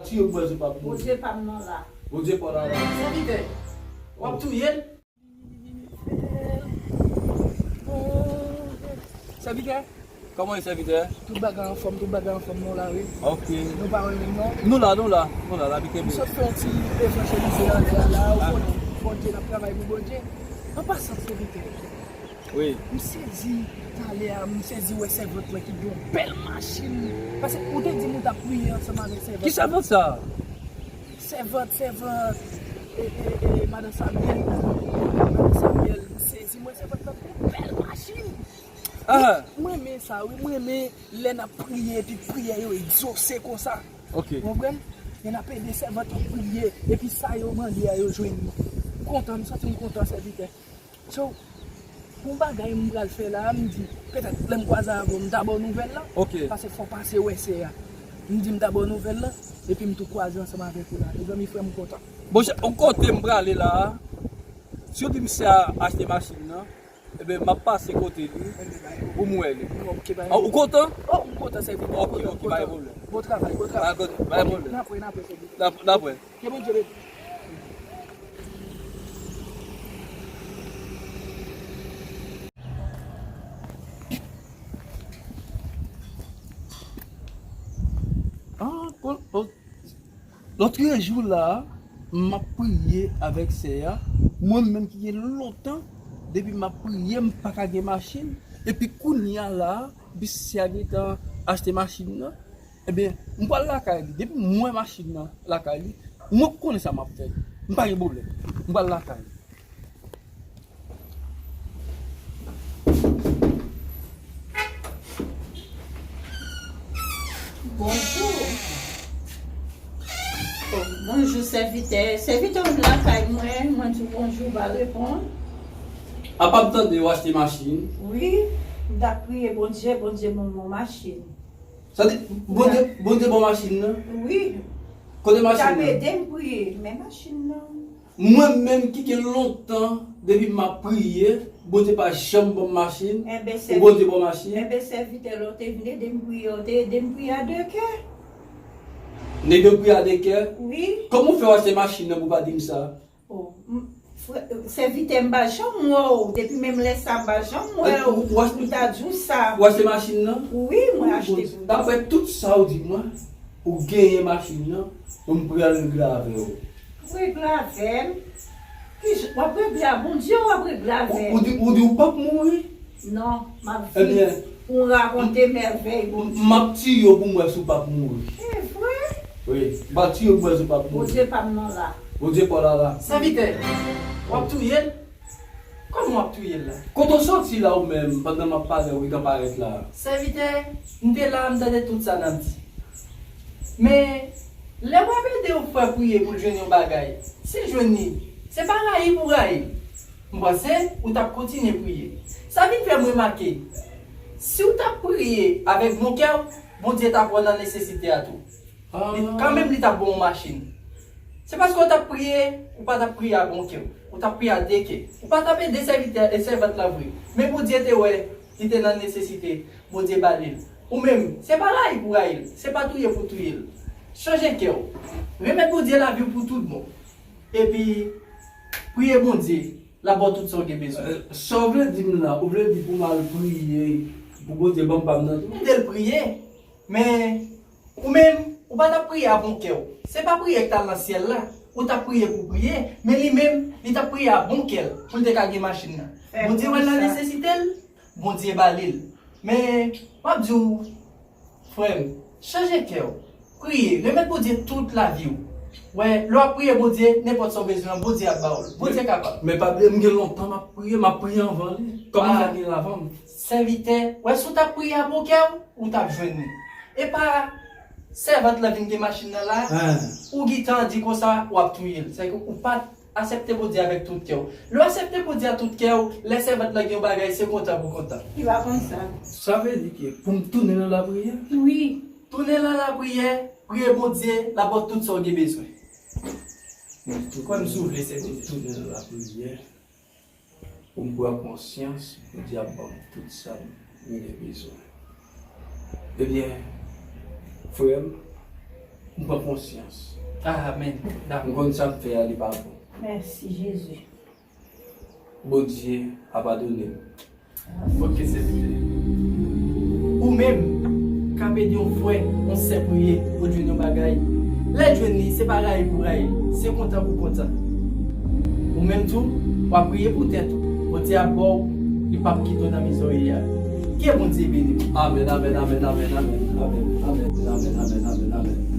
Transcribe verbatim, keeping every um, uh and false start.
Si yo bwè, yo p ap mouri. Bondye pa m nan la. Bondye pa w la la. Sèvitè, w ap touye l? Sèvitè, kòman ye, sèvitè? Tout bagay anfòm, tout bagay anfòm, nou la, wi. Ok. Nou pa wè menm, non? Nou la, nou la, nou la, la, biten. M sot fè yon ti evanjelize anlè a la, ou konnen, Bondye, n ap travay pou Bondye. An pasan, sèvitè, wi. M sezi talè a, m sezi wè sèvant lan ki gen yon bèl machin. Paske ou te di m ou t ap priye ansanm avèk sèvant. Ki sèvant sa? Sèvant, sèvant, e, e, e, madan Samyèl. Madan Samyèl, m sezi, m wè sèvant lan gen yon bèl machin. Ah. M renmen sa, wi, m renmen lè n ap priye, epi priyè yo egzose konsa. Ok. Ou konprann? Lè n ap ede sèvant yo priye, epi sa yo mande a, yo jwenn li. M kontan, m santi m kontan, sèvitè. So, yon bagay m pral fè la, m di, petèt lè m kwaze avè w, m ta ba w nouvèl la. Ok. Paske fò w pase wè sè a. M di m ta ba w nouvèl la, epi m tou kwaze ansanm avèk ou la. Mezanmi, frè m kontan. Bon, se yon kote m prale la a. Si w di m sè a achte machin nan, ebyen, m ap pase kote li pou m wè li. Ok, bay. Ah, ou kontan? Oh, m kontan, sèvitè. Ok, ok, pa gen pwoblèm. Bon travay, bon travay. Pa gen pwoblèm. N ap wè, n ap wè, sèvitè. N ap, n ap wè. Ke Bondye beni. Ah, kon, kon, lòt jou la, m ap priye avèk sè a. Mwen menm ki gen lontan, depi m ap priye, m pa ka gen machin. Epi kounye a la, depi sè a gentan achte machin nan, ebyen, m pral lakay li. Depi m wè machin nan lakay li, mwen konnen sa m ap fè. M pa gen pwoblèm. M pral lakay li. Bonjou. Oh, bonjou, sèvitè. Sèvitè w lakay mwen, mwen di w bonjou, pa reponn. Apa m tande w achte machin? Wi, m t ap priye Bondye, Bondye ban m yon machin. Sa di, Bondye, Bondye ban w machin nan? Wi. Kote machin nan? L t ap ede m priye, men machin nan. Mwen menm ki gen lontan depi m ap priye, Bondye pa janm ban m machin, ou Bondye ban w machin. Enben, sèvitè, lè w te vin ede m priye, w te ede m priye a de kè. Nèg yo priye a de kè? Wi. Kòman w fè w achte machin nan pou w pa di m sa? Oh, m, frè, sèvitè, m pa janm wè w. Depi menm lè sa, m pa janm wè w. Ou, ou, ou achte, m ta di w sa. Ou achte machin nan? Wi, mwen achte pou mwen. Daprè tout sa w di mwen, ou genyen machin nan, m pral regle avè w. Regle avè m? Ki jan w ap regle a Bondye, w ap regle avè m? Ou, ou di, ou di ou p ap mouri? Non, m ap viv pou m rakonte mèvèy Bondye. M ap tiye w pou m wè si w p ap mouri. Se vre? Wi, m ap tiye w pou m wè si w p ap mouri. Bondye pa m nan la. Bondye pa w la la. Sèvitè, w ap touye l? Kòman w ap touye l la? Kote w soti la ou menm, pandan m ap pale w, ou gentan parèt la? Sèvitè, m te la, m tande tout sa n ap di. Men, lè w ap ede yon frè priye pou l jwenn yon bagay, si l jwenn li, se pa rayi pou rayi l. M panse ou t ap kontinye priye. Sa vin fè m remake, si w t ap priye avèk bon kè w, Bondye t ap wè w nan nesesite a tou. Li, kanmenm li t ap ba w yon machin. Se paske w t ap priye, ou pa t ap priye a bon kè. Ou t ap priye a de kè. Ou pa t ap ede sèvitè e sèvant la vre. Men Bondye te wè, li te nan nesesite. Bondye ba li l. Ou menm, se pa rayi pou rayi l. Se pa touye pou touye l. Chanje kè w. Remèt Bondye lavi w pou tout bon. Epi, priye Bondye. L ap ba w tout sa w gen bezwen. Euh, sa w vle di m la, ou vle di pou m al priye, pou Bondye ban m pa m nan tou? Ede l priye. Men, ou menm, ou pa t ap priye a bon kè w. Se pa priyè k t al nan syèl la. Ou t ap priye pou priye, men li menm, li t ap priye a bon kè l, pou l te ka gen machin nan. Bondye wè l nan nesesite l, Bondye ba li l. Men, m ap di w, frè m, chanje kè w. Priye, remèt Bondye tout lavi w. Wè, lè w ap priye Bondye, nenpòt sa w bezwen an, Bondye ap ba w l. Bondye kapab. Men pa bliye, m gen lontan m ap priye, m ap priye anvan li. Kòman sa gen avan m? Sèvitè, wè, si w t ap priye a bon kè w, ou t ap jwenn li. E pa sèvant lan vin gen machin nan la, ou gentan di konsa, w ap touye l. Sèke ou pa t aksepte Bondye avèk tout kè w. Lè w aksepte Bondye a tout kè w, lè sèvant lan gen yon bagay, se kontan pou kontan. Li pa konn sa. Sa vle di ke pou m tounen nan lapriyè? Wi. Tounen nan lapriyè, priye Bondye, l ap ba w tout sa w gen bezwen. Kwè m si w vle, sèvitè. Tounen nan lapriyè. Pou m pran konsyans, Bondye ap ban m tout sa m gen bezwen. Ebyen, frè m, M pran konsyans. Amen. M konn sa m fè a, li pa bon. Mèsi, Jezi. Bondye a padone m. Ok, Senyè. Ou menm k ap ede yon frè, yon sè priye pou l jwenn yon bagay. Lè l jwenn li, se pa rayi pou rayi, se kontan pou kontan. Ou menm tou, w ap priye pou tèt ou. Bondye ap ba w, li p ap kite w nan mizè w ye a. Ke Bondye beni w. Amen, amen, amen, amen, amen, amen, amen, amen, amen, amen, amen.